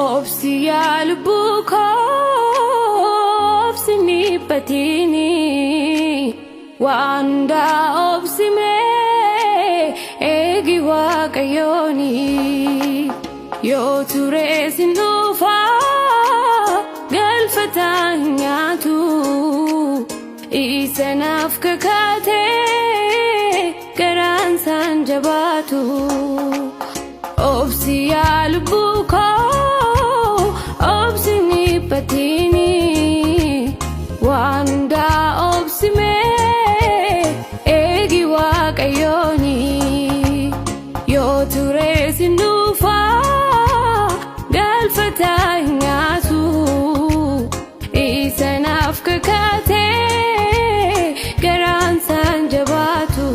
Obsi yaa lubbuu koo, obsi dhiphatini, waan hundaa obsi mee eegi Waaqayyooni. Yoo ture sin dhufa, galfataa hin nyaatu. Isa naaf kakaatee garaan isaan jabaatu. Obsi yaa lubbuu koo, obsi dhiphatini, waan hundaa obsi mee eegi Waaqayyooni. Yoo ture sin dhufa, galfataa hin nyaatu. Isa naaf kakaatee garaan isaan jabaatu.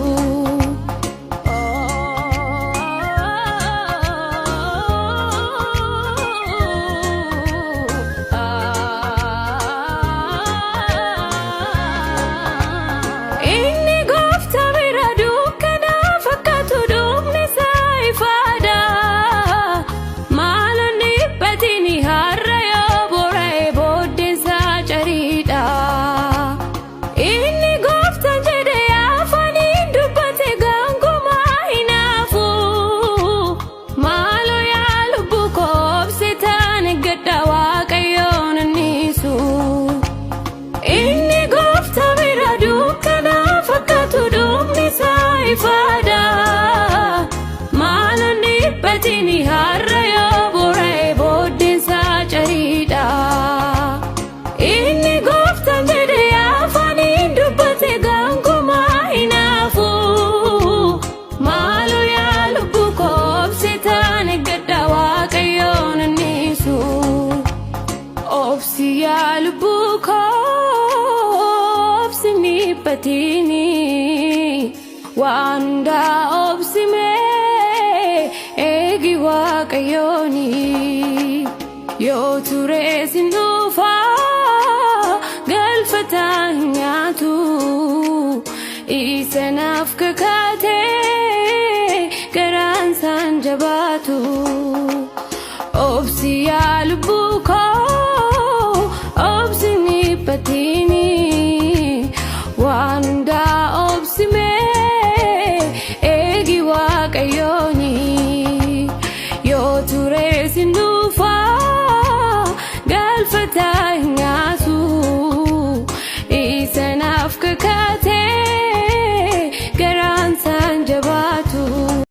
Inni gooftaa bira dukkana fakkaatu dhumni isaa ifaadha. Maaloo dhiphatini, har'a yoo bora'e booddeen isaa cariidha. Inni gooftaan jedhe afaaniin dubbate gaangumaa hin hafu. Maaloo yaa lubbuu koo, obsitaan eeggadha, Waaqayyoon anniisu. Inni gooftaa bira dukkana fakkaatu dhumni isaa ifaadha. Maaloo dhiphatini, har'a yoo bora'e booddeen isaa cariidha. Inni gooftaan jedhe afaaniin dubbate gaangumaa hin hafu. Maaloo yaa lubbuu koo, obsitaan eeggadha, Waaqayyoon anniisu. Obsi yaa lubbuu koo, obsi dhiphatini, waan hundaa obsi mee eegi Waaqayyooni. Yoo ture sin dhufa, galfataa hin nyaatu. Isa naaf kakaatee garaan isaan jabaatu. Obsi yaa lubbuu koo, obsi dhiphatini, waan hundaa obsi mee eegi Waaqayyooni. Yoo ture sin dhufa, galfataa hin nyaatu. Isa naaf kakaatee.